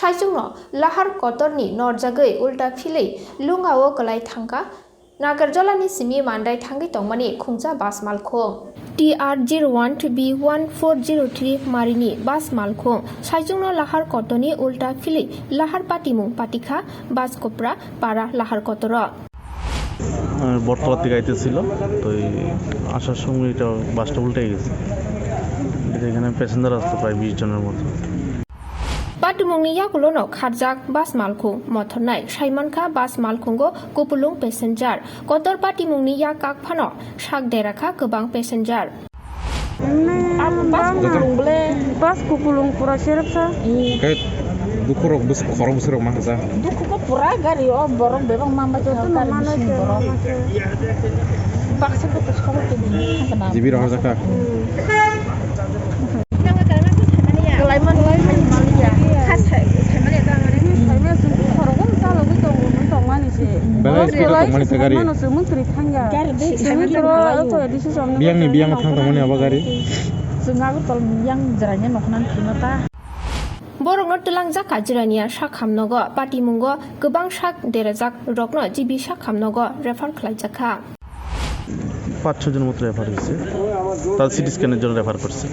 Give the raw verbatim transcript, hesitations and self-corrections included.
Saichungno lahar kotorni norjagwi ulta philwi lungao kwlai thangkha. Nagarjolani simi mandai thangwi tongmani khungsa bus malkhung. T R zero one two B one four zero three marini bus malkhung. Saichungno lahar kotorni ulta philwi lahar patimung patikha bus kopra para lahar kotoro. আহ, বটতলা থেকে আইতেছিল, তো এই আসার সময় এটা বাসটা উল্টে গেছে। এটা এখানে প্যাসেঞ্জার আসতো প্রায় বিশ জনের মতো। Patimungni yakulono kharjak bus malkhung mothornai saimankha bus malkhungo kupulung passenger. Kotor patimungni yak kak phano sak derakha kwbang passenger. Bus kupulung bele. Bus kupulung pura serepsa. Khe dukhurok bus-, khorok bwsarok ma kasa. Dukhu ko pura gari o borok bebak mamba joto no gari mano bising borok. Baksa ko to sokol to bini thangkana. Jibi rohor jakha. Kalai man, kalai man maliya. Kha sai, sai maliya ta mane. Sai maliya sung khorok ko salo ko tong, tong mani se. Belai speed o tongmani se gari. Mano se mung tri thangya. Gari de sai maliya. Biyangni biyang thang tongmani abo gari. Chwng Agartala yang jwraini noknan phino ta. Borokno twlangjak Kajirania sakhamnogo patimungo kwbang sak derajak rokno G B sakhamnogo refer khlaijakha. পাঁচ ছয় জনের মতো রেফার হয়েছে, তার সিটি স্ক্যানের জন্য রেফার করছে।